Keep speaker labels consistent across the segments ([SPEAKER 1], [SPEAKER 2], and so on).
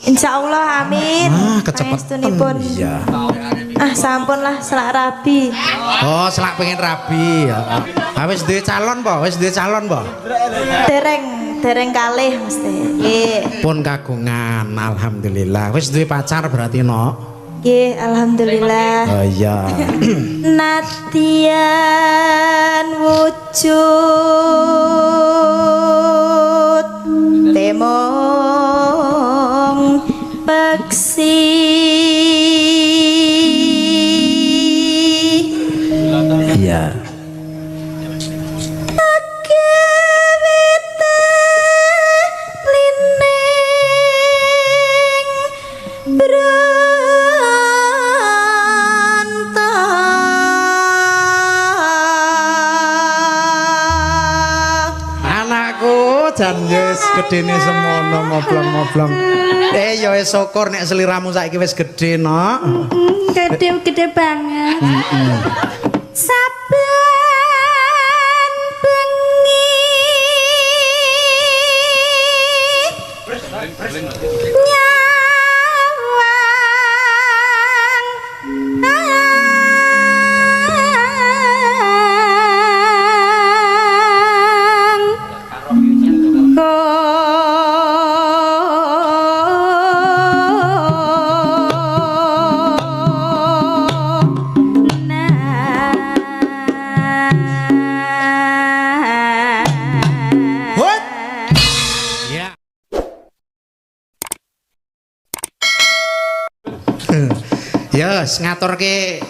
[SPEAKER 1] Insyaallah amin.
[SPEAKER 2] Ah, kecepetan. Iya.
[SPEAKER 1] Ah, sampun lah selak rabi.
[SPEAKER 2] Oh, selak pengen rabi ya. Ah, wis duwe calon po? Wis duwe calon po?
[SPEAKER 1] Dereng kalih mesti. Nggih.
[SPEAKER 2] Pun kagungan, alhamdulillah. Wis duwe pacar berarti no?
[SPEAKER 1] Nggih, alhamdulillah.
[SPEAKER 2] Oh iya.
[SPEAKER 1] Nadyan wujud temong peksi.
[SPEAKER 2] Iya. Anakku jan wis gedene semono ngoblong-ngoblong. Ya wis syukur nek seliramu saiki wis gedhe, no.
[SPEAKER 1] Gede-gede banget. Saben bengi nyawang
[SPEAKER 2] Yes, ngaturke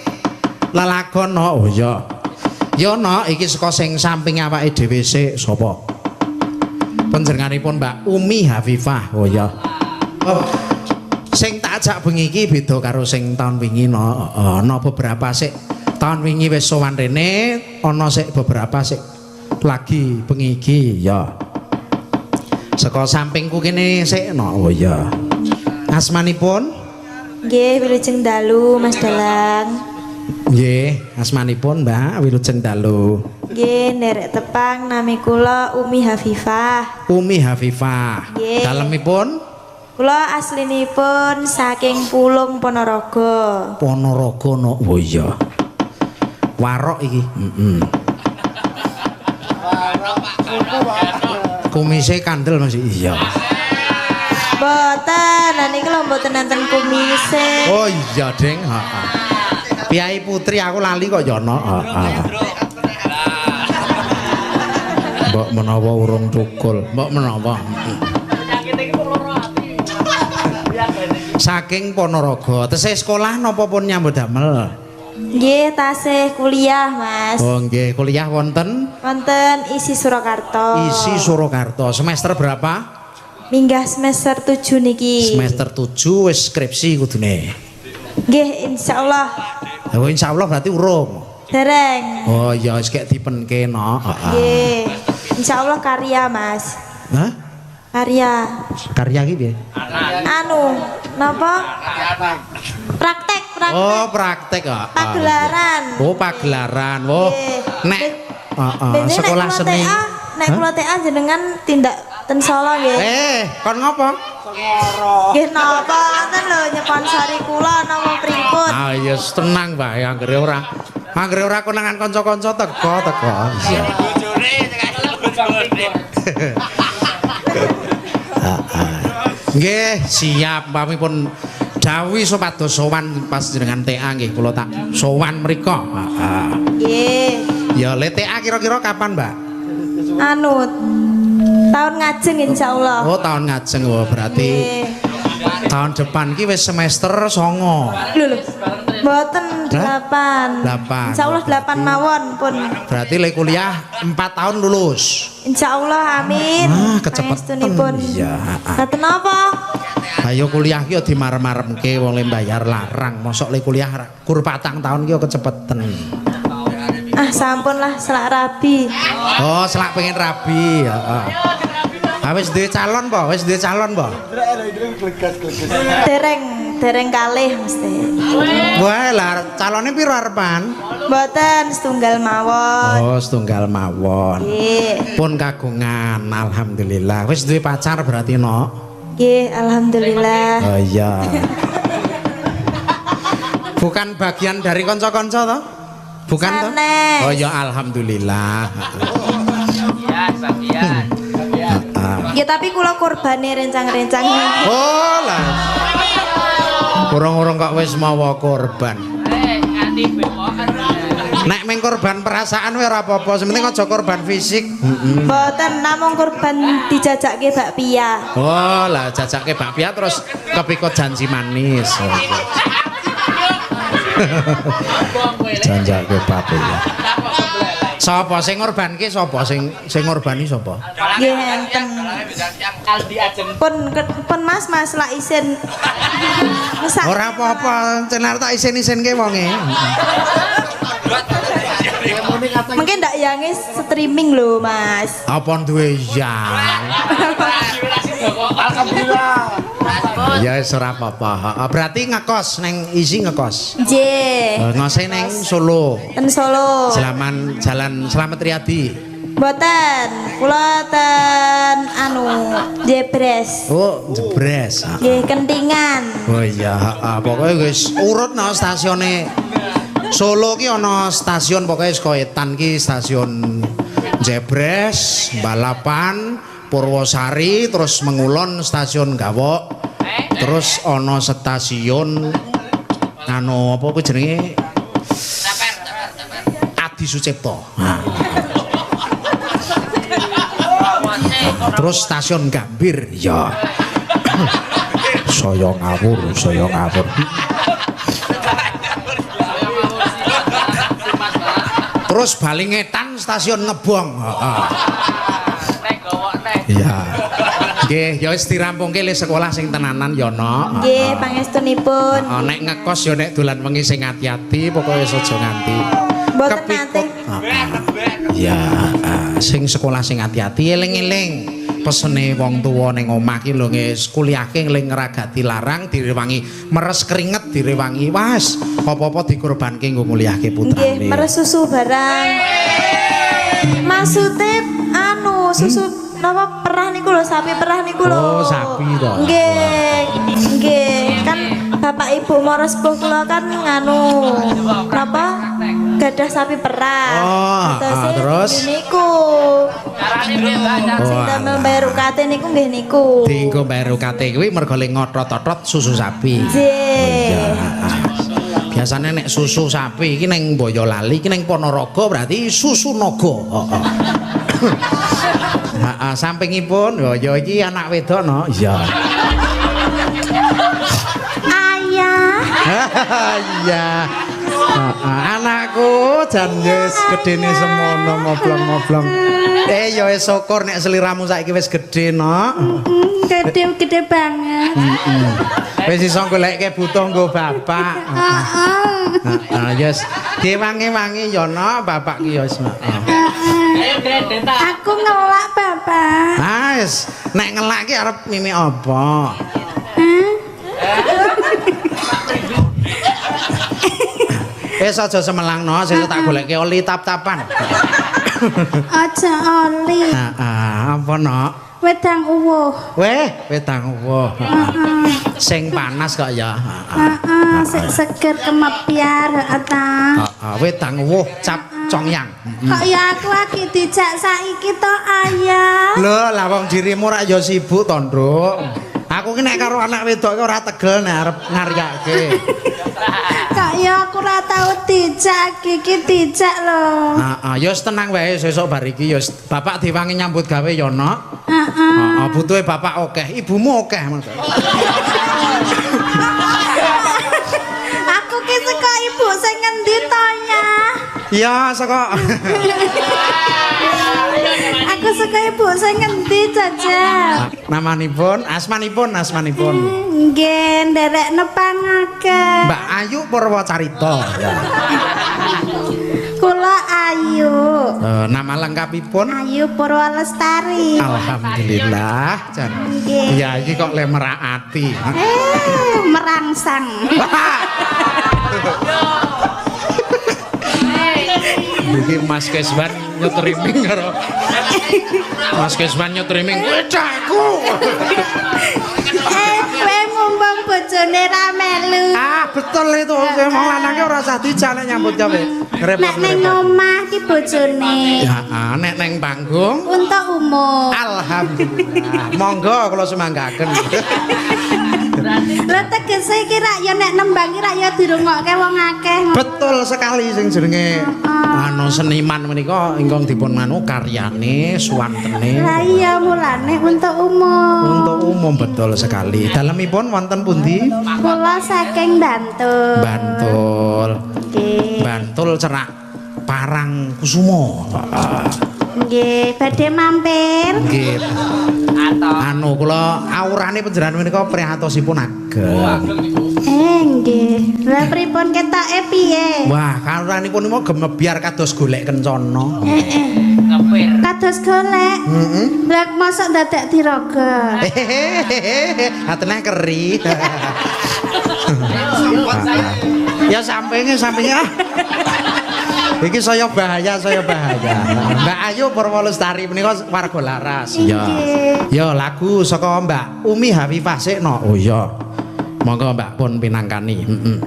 [SPEAKER 2] lelagon no. Oh iya. Ya no, iki saka sing samping awake dhewe sik sapa? Panjenenganipun Mbak Umi Hafifah. Oh iya. Oh. Sing tak ajak bengi iki beda karo sing taun wingi no. Ana beberapa sik taun wingi wis sowan rene, ana sik beberapa sik lagi bengi iki ya. Saka sampingku kene sik no. Oh iya. Asmanipun?
[SPEAKER 1] Nggih, wilujeng dalu Mas Dalang.
[SPEAKER 2] Nggih, asmanipun Mbak wilujeng dalu.
[SPEAKER 1] Nggih, nderek tepang nami kula Umi Hafifah.
[SPEAKER 2] Umi Hafifah.
[SPEAKER 1] Nggih.
[SPEAKER 2] Dalemipun?
[SPEAKER 1] Kula aslinipun saking Pulung Ponorogo.
[SPEAKER 2] Ponorogo no. Oh iya. Warok iki. Heeh. Kumise kandel Mas. Iya.
[SPEAKER 1] Mboten, lha niki lho mboten enten kumise.
[SPEAKER 2] Oh iya, Ding, heeh. Piyai putri aku lali kok ya no. Heeh. Mbok menawa urung cukul, mbok menawa. Saking Ponorogo, tesih sekolah napa pun nyambut damel?
[SPEAKER 1] Nggih, tasih kuliah, Mas.
[SPEAKER 2] Oh nggih, kuliah wonten?
[SPEAKER 1] Wonten ISI Surakarta.
[SPEAKER 2] ISI Surakarta. Semester berapa?
[SPEAKER 1] Minggah semester 7 niki.
[SPEAKER 2] Semester 7 wis skripsi kudune.
[SPEAKER 1] Nggih, insyaallah.
[SPEAKER 2] Oh, insyaallah berarti urung.
[SPEAKER 1] Dereng.
[SPEAKER 2] Oh iya, wis kek dipenke no.
[SPEAKER 1] Nggih. Insyaallah karya, Mas.
[SPEAKER 2] Hah?
[SPEAKER 1] Karya.
[SPEAKER 2] Karya iki piye?
[SPEAKER 1] Anu, napa? Praktek, praktek.
[SPEAKER 2] Oh, praktek kok.
[SPEAKER 1] Pagelaran.
[SPEAKER 2] Oh, pagelaran. Oh, nek heeh, sekolah seni.
[SPEAKER 1] Nek kula TA jenengan tindak ten Solo nggih.
[SPEAKER 2] Kon ngopo?
[SPEAKER 1] Nggih napa ngoten lho nyponsori kula napa pripun?
[SPEAKER 2] Ah ya tenang wae anggere ora. Anggere ora konangan kanca-kanca teko-teko. Iya. Bojone. Nggih, siap pamipun dawuh supados sowan panjenengan TA nggih kula tak sowan mriku. Heeh.
[SPEAKER 1] Nggih.
[SPEAKER 2] Ya le TA kira-kira kapan, Mbak?
[SPEAKER 1] Anu tahun ngajeng insyaallah.
[SPEAKER 2] Oh, tahun ngajeng. Oh, berarti tahun depan ki wis semester 9.
[SPEAKER 1] Lho lho. Mboten 8.
[SPEAKER 2] 8.
[SPEAKER 1] Insyaallah 8 mawon pun.
[SPEAKER 2] Berarti le kuliah 4 tahun lulus.
[SPEAKER 1] Insyaallah amin.
[SPEAKER 2] Ah, kecepetan. Iya, heeh.
[SPEAKER 1] Lah napa?
[SPEAKER 2] Ayo kuliah ki yo dimarem-maremke wong le bayar larang. Mosok le kuliah kur 4 tahun ki yo kecepetan.
[SPEAKER 1] Ah, sampun lah selak rabi.
[SPEAKER 2] Oh, selak pengen rabi, heeh. Ah, wis duwe calon po? Wis duwe calon po?
[SPEAKER 1] Dereng kalih mesti.
[SPEAKER 2] Wah, lah calone piro arepan?
[SPEAKER 1] Mboten, setunggal mawon.
[SPEAKER 2] Oh, setunggal mawon.
[SPEAKER 1] Nggih.
[SPEAKER 2] Pun kagungan, alhamdulillah. Wis duwe pacar berarti no?
[SPEAKER 1] Nggih, alhamdulillah.
[SPEAKER 2] Oh iya. Bukan bagian dari kanca-kanca toh? Bukan toh? Oh ya alhamdulillah.
[SPEAKER 3] Bagian, bagian.
[SPEAKER 1] Ya tapi kula korbane rencang-rencang.
[SPEAKER 2] Oh lah. Urung-urung kok wis mawa korban.
[SPEAKER 3] Nganti bewokan.
[SPEAKER 2] Nek meng korban perasaan wae ora apa-apa, sing penting aja korban fisik.
[SPEAKER 1] Mboten namung korban dijajakke bakpia.
[SPEAKER 2] Oh lah jajake bakpia terus kepikut janji manis. Janjake bakpia. Sapa sing ngorbanke sapa sing sing ngorbani sapa?
[SPEAKER 1] Nggih enten. Pun Mas Mas lak isin.
[SPEAKER 2] Ora apa-apa, cenar tak isin-isinke wonge.
[SPEAKER 1] Mungkin ndak yange streaming lho, Mas.
[SPEAKER 2] Apa duwe yang?
[SPEAKER 4] Alhamdulillah.
[SPEAKER 2] Ya wis ora apa-apa. Berarti ngekos neng isi ngekos.
[SPEAKER 1] Nggih.
[SPEAKER 2] Ngose neng Solo.
[SPEAKER 1] Ten Solo.
[SPEAKER 2] Selaman Jalan Slamet Riyadi.
[SPEAKER 1] Mboten, kula ten anu Jebres.
[SPEAKER 2] Oh, Jebres.
[SPEAKER 1] Nggih, Kentingan.
[SPEAKER 2] Oh iya, heeh. Pokoke wis urut no stasiune Solo ki ana stasiun pokoke saka etan ki stasiun Jebres, Balapan, Purwosari, terus Mengulon stasiun Gawok. Terus ana stasiun anu apa kuwi jenenge? Adi Sucipto. Nah. Terus stasiun Gambir, ya. Saya ngawur, saya ngawur. Terus Balingetan stasiun Ngebong. Heeh. Iya. Nggih, ya wis dirampungke le sekolah sing tenanan ya, Nok.
[SPEAKER 1] Nggih, pangestunipun.
[SPEAKER 2] Heeh, nek ngekos ya nek dolan wengi sing ati-ati, pokoke wis aja nganti.
[SPEAKER 1] Mboten nate.
[SPEAKER 2] Iya, sing sekolah sing ati-ati, eling-eling pesene wong tuwa ning omah ki lho nggih kuliahke ling ngragati larang direwangi meres keringet direwangi was apa-apa dikorbanke nggo nguliahke putrane.
[SPEAKER 1] Nggih, meres susu barang. Maksude anu susu napa perah niku lho, sapi perah niku lho.
[SPEAKER 2] Oh, sapi to.
[SPEAKER 1] Nggih. Nggih, kan bapak ibu mara sepuh kula kan nganu napa gadah sapi perah.
[SPEAKER 2] Oh, terus
[SPEAKER 1] niku. Sing damel bayar UKT niku nggih niku.
[SPEAKER 2] Dienggo bayar UKT kuwi mergo le ngotot-otot susu sapi.
[SPEAKER 1] Nggih.
[SPEAKER 2] Biasane nek susu sapi iki ning Boyolali, iki ning Ponorogo berarti susu naga. Heeh. Heeh, sampingipun ya iki anak wedok no. Iya.
[SPEAKER 1] Ayah.
[SPEAKER 2] Iya. Anakku jan wis gedene semono ngoblong-ngoblong. Ya wis syukur nek seliramu saiki wis gedhe, Nok.
[SPEAKER 5] Gede-gede banget.
[SPEAKER 2] Wis iso goleke butuh nggo bapak.
[SPEAKER 5] Heeh.
[SPEAKER 2] Heeh, yes. Diwangi-wangi ya, Nok, bapak ki ya wis.
[SPEAKER 5] Aku ngelak, Bapak.
[SPEAKER 2] Ah, wis. Nek ngelak ki arep mimik apa?
[SPEAKER 5] Hah?
[SPEAKER 2] Wis aja semelangno, sesuk tak goleke oli tap-tapan.
[SPEAKER 5] Aja oli.
[SPEAKER 2] Heeh, apa, Nok?
[SPEAKER 5] Wedang uwuh.
[SPEAKER 2] Weh, wedang uwuh.
[SPEAKER 5] Heeh.
[SPEAKER 2] Sing panas kok ya.
[SPEAKER 5] Heeh, sing seger kemepyar, heeh ta.
[SPEAKER 2] Heeh, wedang uwuh cap congyang.
[SPEAKER 5] Kok ya aku lagi dijak saiki to, Ayah.
[SPEAKER 2] Lho, lah wong dirimu rak ya sibuk to, Nduk. Aku ki nek karo anak wedok ki ora tegel nek arep ngaryake.
[SPEAKER 5] Kok ya aku ora tau dijak iki dijak lho.
[SPEAKER 2] Heeh, ya wis tenang wae sesuk bar iki ya bapak diwangi nyambut gawe ya, Nok.
[SPEAKER 5] Heeh.
[SPEAKER 2] Heeh, butuhe bapak akeh, ibumu akeh.
[SPEAKER 5] Aku ki saka ibu sing ngendi to, ya?
[SPEAKER 2] Ya, saka
[SPEAKER 5] Aku saka ibu sing ngendi jajal?
[SPEAKER 2] Namanipun, asmanipun, asmanipun.
[SPEAKER 5] Nggih, nderek nepangaken.
[SPEAKER 2] Mbak Ayu Purwacarita. Ya.
[SPEAKER 5] Kula Ayu.
[SPEAKER 2] Nama lengkapipun?
[SPEAKER 5] Ayu Purwalestari.
[SPEAKER 2] Alhamdulillah. Jan. Iya, iki kok le merak ati.
[SPEAKER 5] Merangsang.
[SPEAKER 2] Iki Mas Keswan nyetrimming karo Mas Keswan nyetrimming wedakku.
[SPEAKER 5] bojone ra melu.
[SPEAKER 2] Ah, betul itu. Wong lanange ora usah dijak nek nyambut gawe. Ngrepot.
[SPEAKER 5] Nek ning omah ki bojone.
[SPEAKER 2] Ya, nek neng panggung
[SPEAKER 5] untuk umum.
[SPEAKER 2] Alhamdulillah. Monggo kula sumanggaken.
[SPEAKER 5] Lah tegese iki rak ya nek nembang ki rak ya dirungokke wong akeh.
[SPEAKER 2] Betul sekali sing jenenge anu seniman menika ingkang dipun manu karyane, suwantene.
[SPEAKER 5] Lah iya mulane untuk umum.
[SPEAKER 2] Untuk umum betul sekali. Dalemipun wonten pundi?
[SPEAKER 5] Kula saking Bantul.
[SPEAKER 2] Bantul.
[SPEAKER 5] Nggih.
[SPEAKER 2] Bantul cerak Parangkusumo.
[SPEAKER 5] Nggih, badhe mampir.
[SPEAKER 2] Nggih. Anu kula aurane panjenengan menika prihatosipun ageng.
[SPEAKER 5] Nggih. Lah pripun ketoke piye?
[SPEAKER 2] Wah, auranipun niku gemebyar kados golek kencana.
[SPEAKER 3] Ngepir.
[SPEAKER 5] Kados golek.
[SPEAKER 2] Heeh.
[SPEAKER 5] Lah mosok dadak diraga.
[SPEAKER 2] Hehehe, atene keri. Ya sampinge sampinge ah. Iki saya bahaya, saya bahaya. Mbak Ayu Purwo Lestari menika warga Laras. Ya. Ya lagu saka Mbak Umi Hafifah sik no. Oh iya. Monggo Mbak pun pinangkani. Heeh.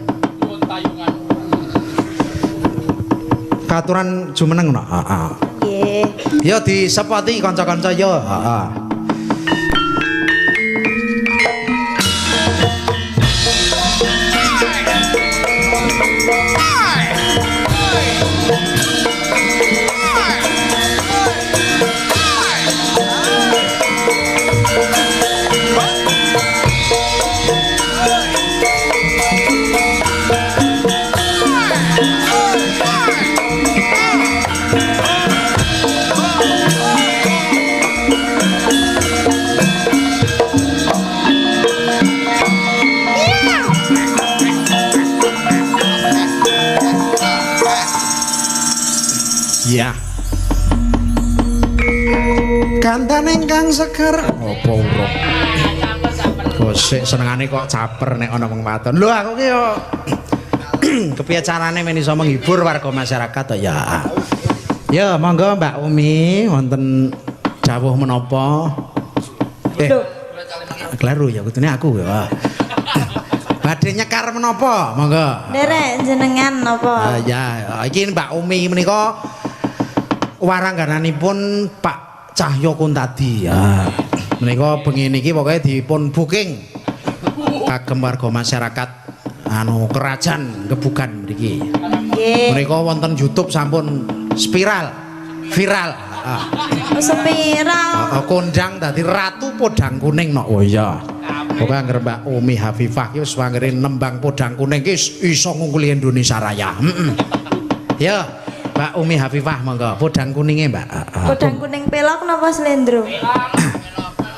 [SPEAKER 2] Katuran jumeneng no. Heeh.
[SPEAKER 1] Nggih.
[SPEAKER 2] Ya disepoti kanca-kanca ya. Heeh. Ya. Kantan ingkang seger apa urung? Gosek senengane kok caper nek ana wong wadon. Lho aku ki yo kepiye carane men iso menghibur warga masyarakat to ya. Ya monggo Mbak Umi wonten dawuh menapa? Kleru ya kudune aku ya. Badhe nyekar menapa? Monggo.
[SPEAKER 1] Nderek jenengan napa?
[SPEAKER 2] Ya, iki Mbak Umi menika waranggananipun Pak Cahyo Kuntadi. Ya. Menika bengi niki pokoke dipun booking kagem warga masyarakat anu Kerajaan Gebugan mriki.
[SPEAKER 1] Nggih.
[SPEAKER 2] Menika wonten YouTube sampun spiral, viral.
[SPEAKER 1] Spiral.
[SPEAKER 2] Kondang dadi Ratu Podang Kuning no. Oh iya. Pokoke anggere Mbak Umi Hafifah ki wis anggere nembang Podang Kuning ki iso ngungkuli Indonesia Raya. Heeh. Ya, Mbak Umi Hafifah monggo podang kuninge Mbak.
[SPEAKER 1] Podang kuning pelok napa slendro?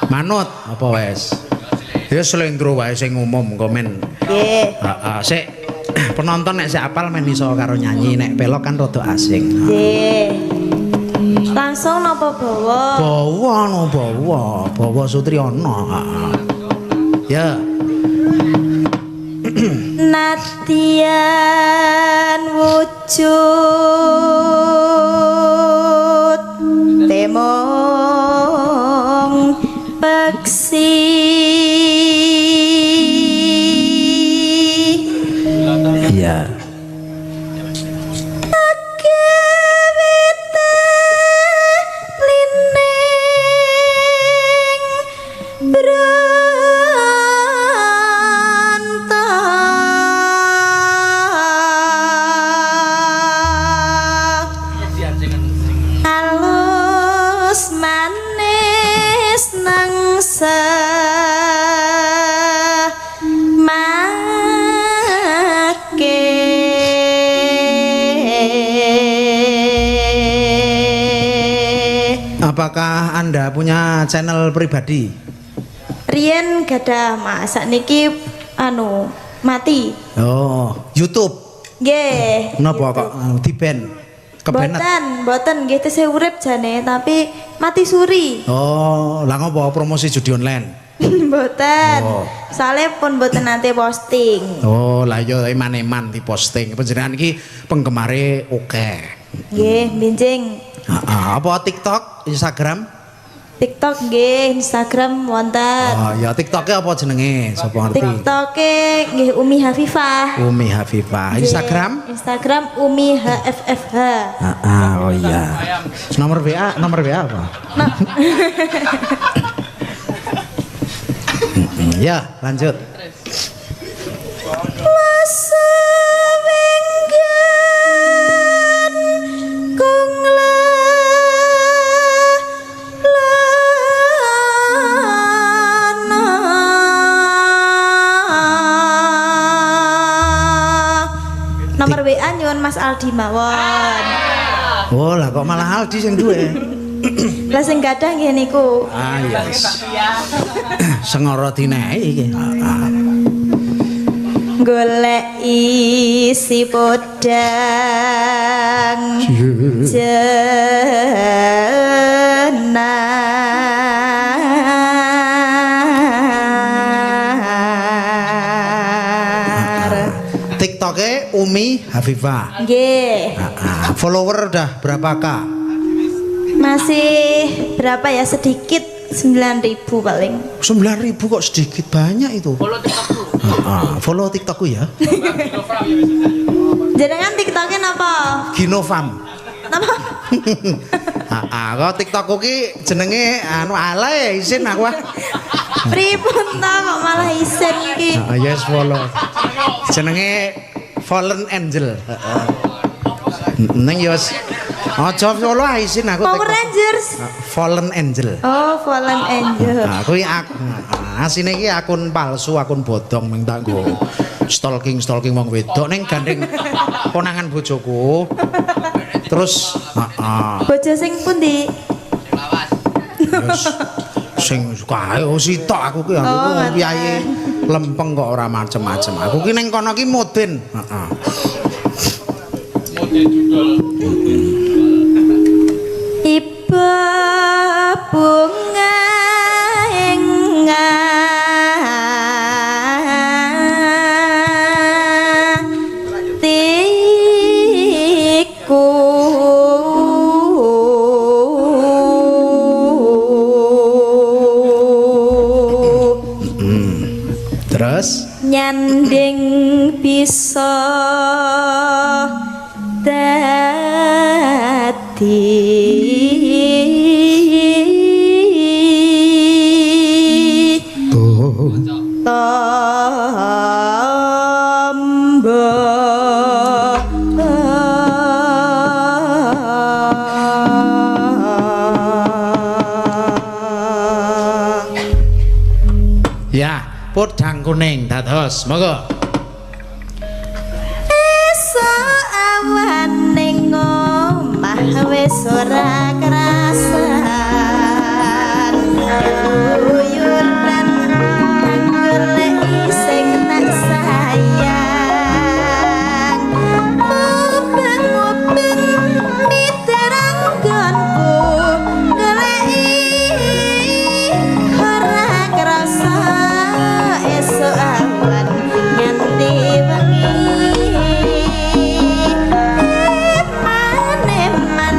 [SPEAKER 2] Manut apa wes? Ya slendro wae sing umum engko men.
[SPEAKER 1] Nggih.
[SPEAKER 2] Heeh, sik penonton nek sik apal men iso karo nyanyi, nek pelok kan rada asing.
[SPEAKER 1] Nggih. Langsung napa bawa?
[SPEAKER 2] Bawa no bawa, bawa Sutriyono. Ya.
[SPEAKER 1] Nadyan wujud temong peksi.
[SPEAKER 2] Iya. Apakah Anda punya channel pribadi?
[SPEAKER 1] Rien gadah Mas, sakniki anu mati.
[SPEAKER 2] Oh, YouTube.
[SPEAKER 1] Nggih.
[SPEAKER 2] Napa kok di-ban? Kebenet.
[SPEAKER 1] Mboten, mboten nggih tesih urip jane, tapi mati suri.
[SPEAKER 2] Oh, lah ngopo promosi judi online?
[SPEAKER 1] Mboten.
[SPEAKER 2] Oh.
[SPEAKER 1] Soale pun mboten nate posting.
[SPEAKER 2] Oh, lah iya eman-eman diposting. Panjenengan iki penggemare akeh.
[SPEAKER 1] Nggih, benjing.
[SPEAKER 2] Heeh, apa TikTok, Instagram?
[SPEAKER 1] TikTok nggih, Instagram wonten.
[SPEAKER 2] Oh ya, TikToke apa jenenge? Sapa ngerti?
[SPEAKER 1] TikToke nggih Umi Hafifah.
[SPEAKER 2] Umi Hafifah. Instagram?
[SPEAKER 1] Instagram Umi HFFH.
[SPEAKER 2] Ah, oh iya. Nomor WA, nomor WA apa? Ya, lanjut.
[SPEAKER 1] Nomor WA nyuwun Mas Aldi mawon.
[SPEAKER 2] Oh, lah kok malah Aldi sing duwe.
[SPEAKER 1] Lah sing gadah nggih niku.
[SPEAKER 2] Ah, yes. Sengara dinehi iki.
[SPEAKER 1] Golek isi podang jenar.
[SPEAKER 2] TikToke Umi Hafifah.
[SPEAKER 1] Nggih.
[SPEAKER 2] Follower udah berapa K?
[SPEAKER 1] Masih berapa ya, sedikit, 9.000 paling.
[SPEAKER 2] 9.000 kok sedikit, banyak itu.
[SPEAKER 3] Follow TikTokku.
[SPEAKER 2] Follow TikTokku ya.
[SPEAKER 1] Jenengan TikToknya napa?
[SPEAKER 2] Ginofam.
[SPEAKER 1] Napa?
[SPEAKER 2] Kok TikTokku ki jenenge anu alay isin aku ah.
[SPEAKER 1] Pripun ta kok malah isin ki?
[SPEAKER 2] Yes follow. Jenenge Fallen Angel. Heeh. Ning yo aja follow isin aku.
[SPEAKER 1] Power Rangers.
[SPEAKER 2] Fallen Angel.
[SPEAKER 1] Oh, Fallen Angel.
[SPEAKER 2] Nah, kuwi asine iki akun palsu, akun bodong mung tak nggo stalking-stalking wong wedok ning gandeng konangan bojoku. Terus heeh.
[SPEAKER 1] Bojo sing pundi?
[SPEAKER 3] Sing lawas.
[SPEAKER 2] Sing kae sitok aku ki, aku wong piyayi lempeng kok ora macem-macem. Aku ki ning kono ki mudin. Heeh.
[SPEAKER 3] Mudin judul.
[SPEAKER 1] Ibu bunga ing atiku
[SPEAKER 2] Terus
[SPEAKER 1] nyanding bisa dadi tombo.
[SPEAKER 2] Ya, podang kuning dados, monggo.
[SPEAKER 1] Esuk awan ning omah wis ora kerasan. Keluyuran goleki sing tak sayang. Mubeng-mubeng miterang nggonku goleki ora kerasa esuk awan nganti wengi. Eman-eman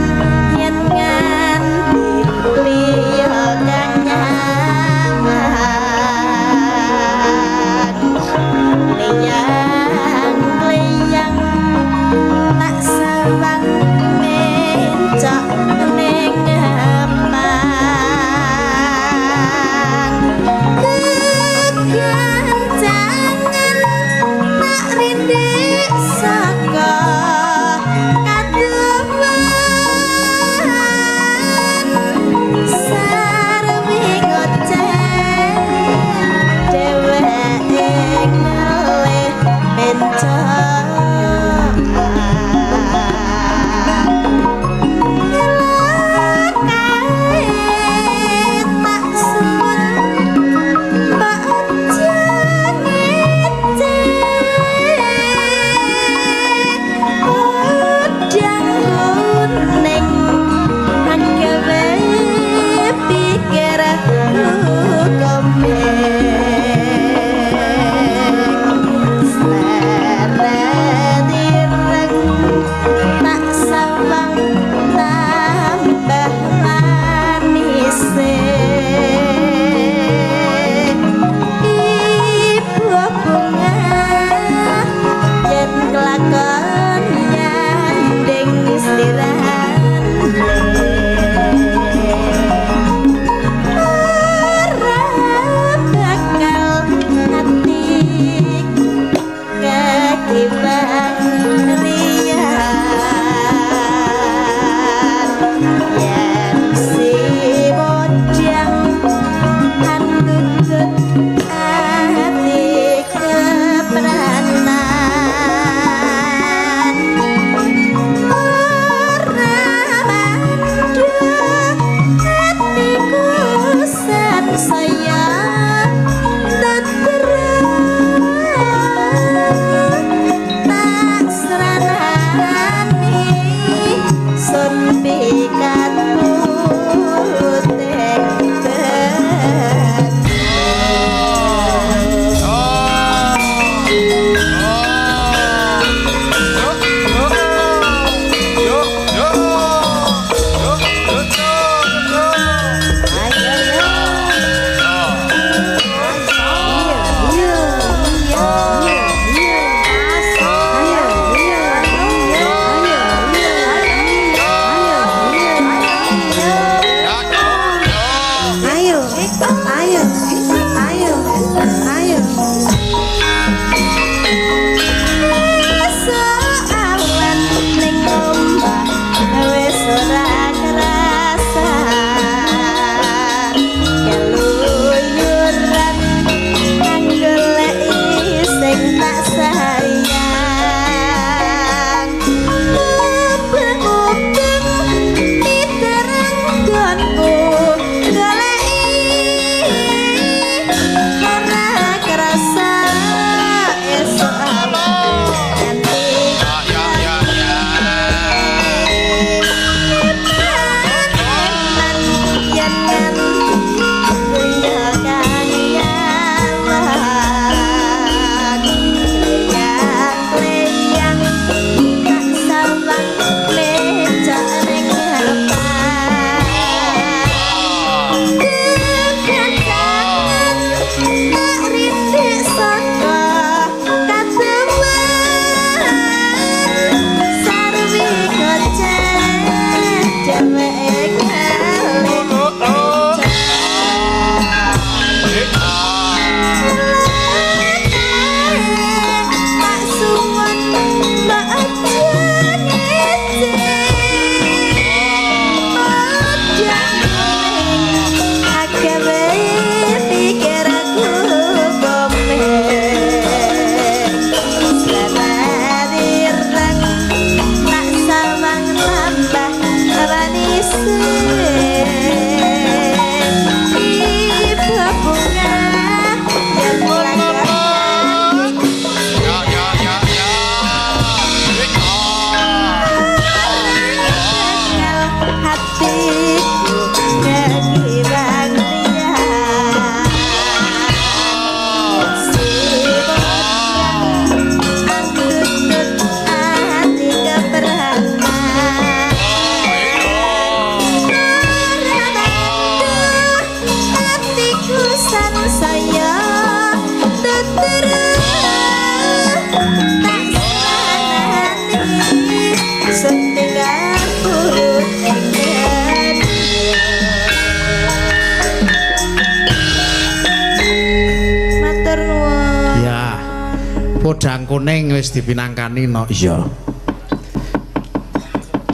[SPEAKER 2] Podang kuning wis dipinangkani no. Iya.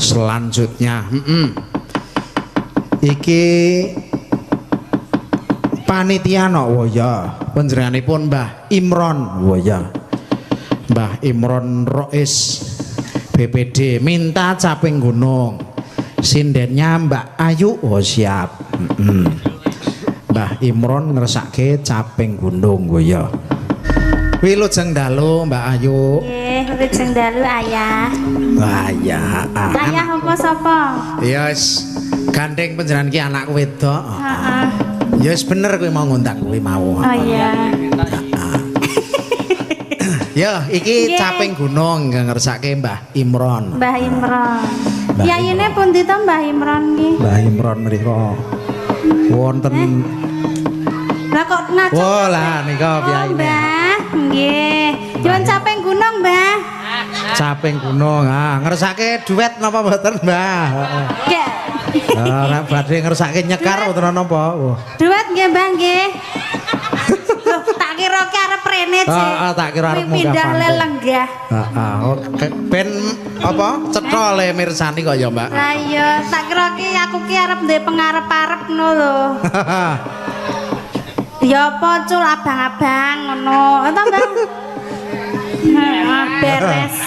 [SPEAKER 2] Selanjutnya, iki panitia no, oh ya. Panjenenganipun Mbah Imron, oh ya. Mbah Imron Rois BPD minta caping gunung. Sindennya Mbak Ayu, oh siap. Mbah Imron ngersake caping gunung, oh ya. Wilujeng dalu Mbak Ayu.
[SPEAKER 5] Nggih, wilujeng dalu Ayah.
[SPEAKER 2] Wah ya.
[SPEAKER 5] Ayah apa sapa?
[SPEAKER 2] Ya wis gandeng panjenengan ki anakku wedok.
[SPEAKER 5] Heeh.
[SPEAKER 2] Ya wis bener kowe mau ngundang kowe mau.
[SPEAKER 5] Oh iya.
[SPEAKER 2] Ya iki caping gunung ngersake Mbah Imron.
[SPEAKER 5] Mbah Imron. Yayine pundi to Mbah Imron ki?
[SPEAKER 2] Mbah Imron mriku. Wonten.
[SPEAKER 5] Lah kok ngacung.
[SPEAKER 2] Oh lah nika piyayine.
[SPEAKER 5] Mbah, nggih. Nyuwun caping gunung, Mbah.
[SPEAKER 2] Caping gunung. Ah, ngersake duet napa mboten, Mbah? Heeh.
[SPEAKER 5] Nggih.
[SPEAKER 2] Lah nek badhe ngersake nyekar mboten napa.
[SPEAKER 5] Duet nggih, Mbah nggih. Loh, tak kira ki arep rene, Cik.
[SPEAKER 2] Heeh, tak kira arep munggah.
[SPEAKER 5] Pindah lelenggah.
[SPEAKER 2] Heeh. Ben apa cetha le mirsani kok ya, Mbak.
[SPEAKER 5] Lah iya, tak kira ki aku ki arep ndek pengarep-arep ngono lho. Ya apa cul abang-abang ngono. Entah, Mbak. Heeh, beres.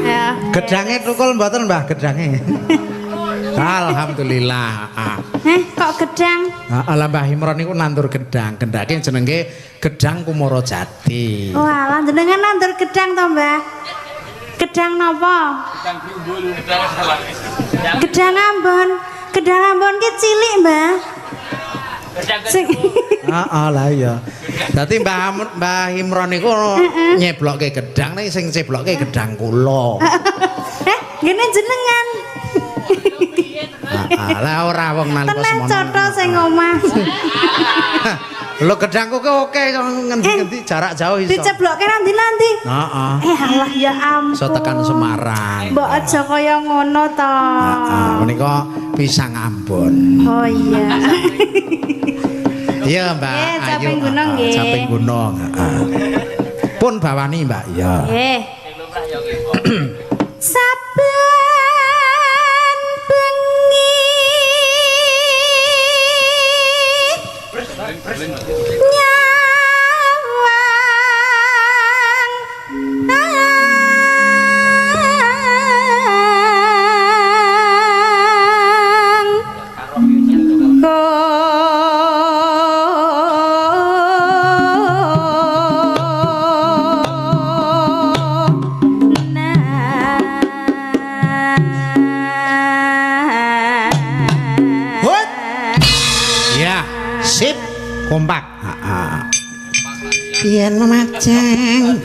[SPEAKER 5] Ya.
[SPEAKER 2] Gedange tukul mboten, Mbah, gedange. Alhamdulillah.
[SPEAKER 5] Kok gedang?
[SPEAKER 2] Heeh, lah Mbah Imron niku nandur gedang. Gendake jenenge gedang Kumara Jati.
[SPEAKER 5] Walah, jenengan nandur gedang to, Mbah? Gedang napa?
[SPEAKER 3] Gedang grumbul.
[SPEAKER 5] Gedang Ambon. Gedang Ambon ki cilik, Mbah.
[SPEAKER 2] Heeh, lah iya. Dadi Mbah Imron niku nyeblokke gedang ning sing ceblokke gedang kula.
[SPEAKER 5] Ngene jenengan.
[SPEAKER 2] Heeh, lah ora wong nalika semono.
[SPEAKER 5] Tenan cotho sing omah.
[SPEAKER 2] Lho gedangku ki oke ngendi-ngendi jarak jauh iso.
[SPEAKER 5] Diceblokke nanti-nanti.
[SPEAKER 2] Heeh.
[SPEAKER 5] Allah ya ampun.
[SPEAKER 2] Iso tekan Semarang.
[SPEAKER 5] Mbok aja kaya ngono to.
[SPEAKER 2] Heeh, menika pisang Ambon.
[SPEAKER 5] Oh iya.
[SPEAKER 2] Iya, Mbak.
[SPEAKER 5] Caping gunung nggih.
[SPEAKER 2] Caping gunung, heeh. Pun bawani, Mbak. Iya.
[SPEAKER 5] Nggih. Saben bengi nyawang
[SPEAKER 2] Sip, kompak. Heeh. Yen memajang.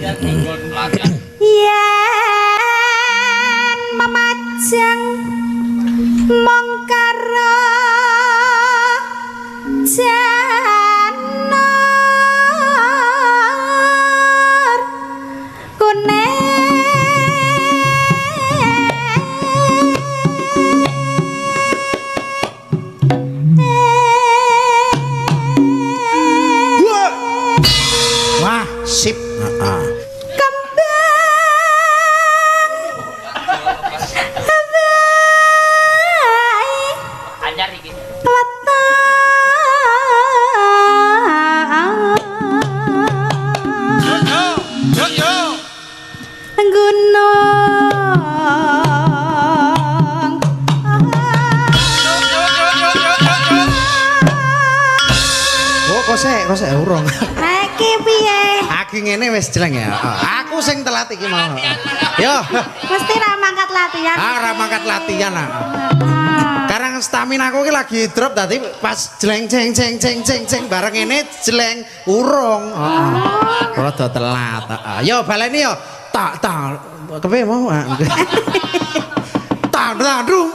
[SPEAKER 5] Yen memajang mong karo janur kuning.
[SPEAKER 2] Wah, sip. Heeh.
[SPEAKER 5] Kembang
[SPEAKER 3] anyar iki.
[SPEAKER 5] Gunung.
[SPEAKER 2] Oh, kosek urung.
[SPEAKER 5] Iki piye?
[SPEAKER 2] Aku ngene wis jeleng ya. Aku sing telat iki mau. Yo.
[SPEAKER 5] Mesti ra mangkat latihan.
[SPEAKER 2] Ah, ra mangkat latihan ah. Karang stamina aku ki lagi drop dadi pas jeleng ceng ceng ceng ceng ceng bareng ngene jeleng urung. Heeh. Rada telat. Heeh. Yo baleni yo. Tak tak kepiye mau? Tak tak dung.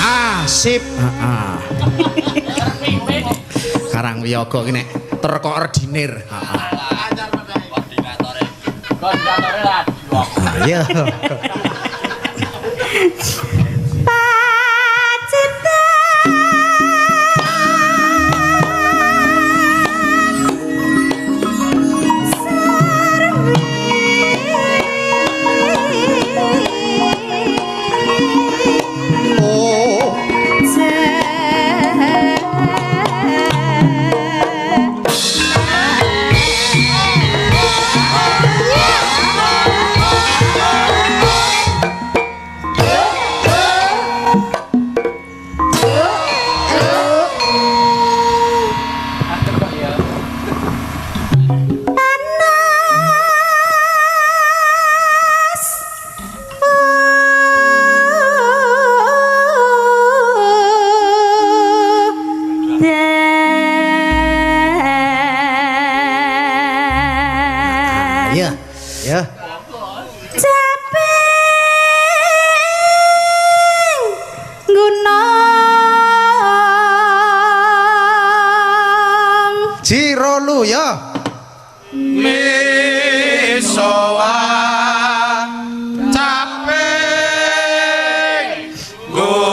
[SPEAKER 2] Ah, sip. Heeh. Karang wiyaga ki nek terkoordinir. Heeh.
[SPEAKER 3] Koordinatore. Koordinatore lah.
[SPEAKER 2] Iya.
[SPEAKER 5] Pacitan.
[SPEAKER 2] Ya. Ya.
[SPEAKER 5] Caping gunung
[SPEAKER 2] Jirolu ya.
[SPEAKER 4] Misoa caping gunung.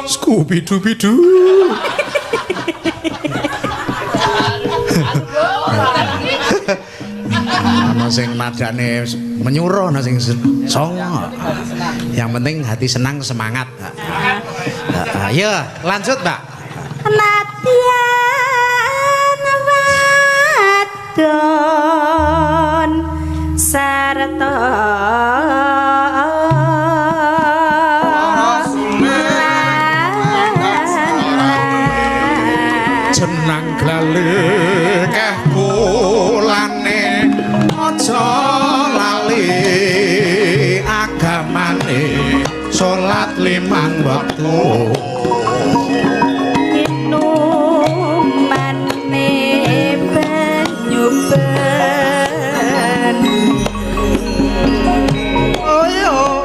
[SPEAKER 2] Scooby Doo Doo. Ana sing nadane menyuruh, ana sing songo. Yang penting hati senang, semangat. Ya, lanjut, Mbak.
[SPEAKER 5] Latihan wadon sarta
[SPEAKER 2] jenang glale keh kulane aja lali agamane salat 5 wektu
[SPEAKER 5] inumane banyu ben
[SPEAKER 2] oh yo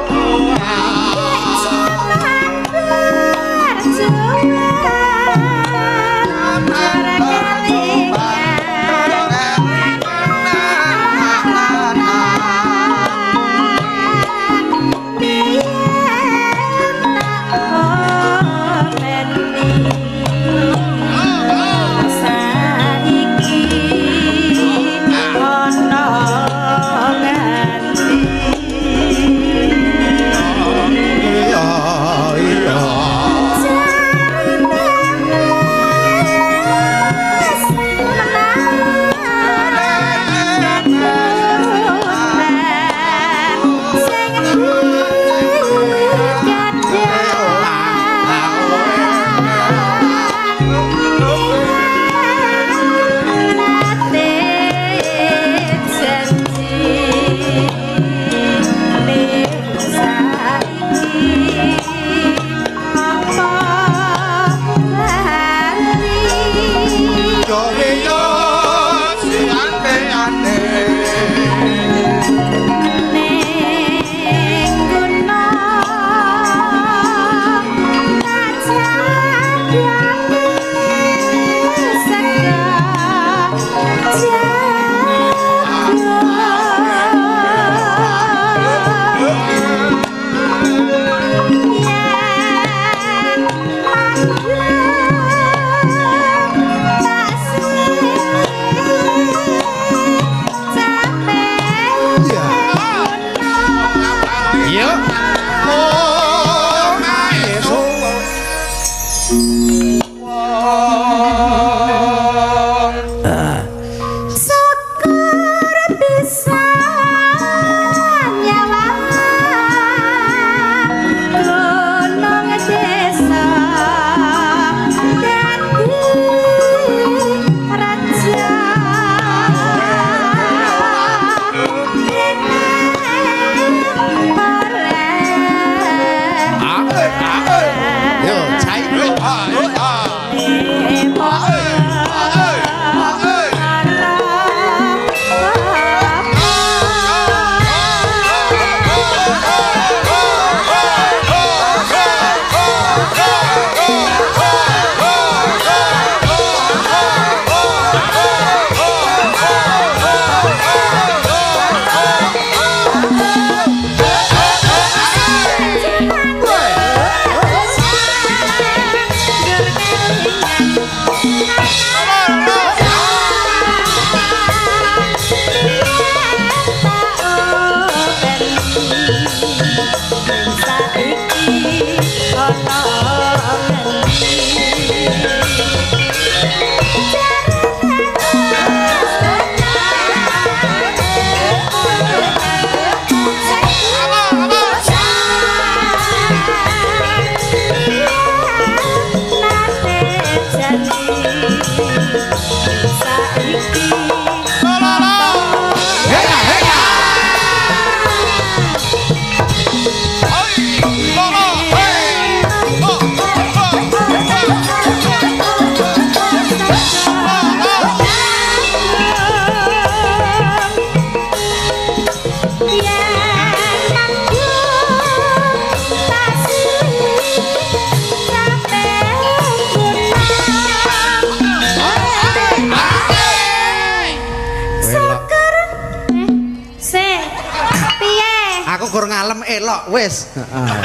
[SPEAKER 2] Aku gur ngalem elok wis. Heeh.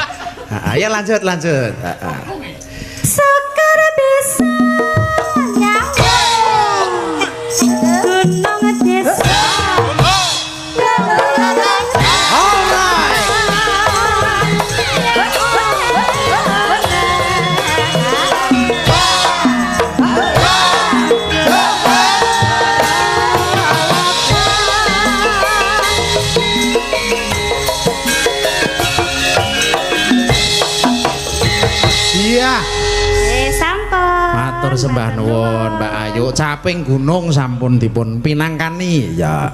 [SPEAKER 2] Heeh, ya lanjut lanjut. Heeh.
[SPEAKER 1] Syukur bisa nyawang gunung desa.
[SPEAKER 2] Alright. Iya.
[SPEAKER 1] Sampun.
[SPEAKER 2] Matur sembah nuwun Mbak Ayu. Caping gunung sampun dipun pinangkani ya.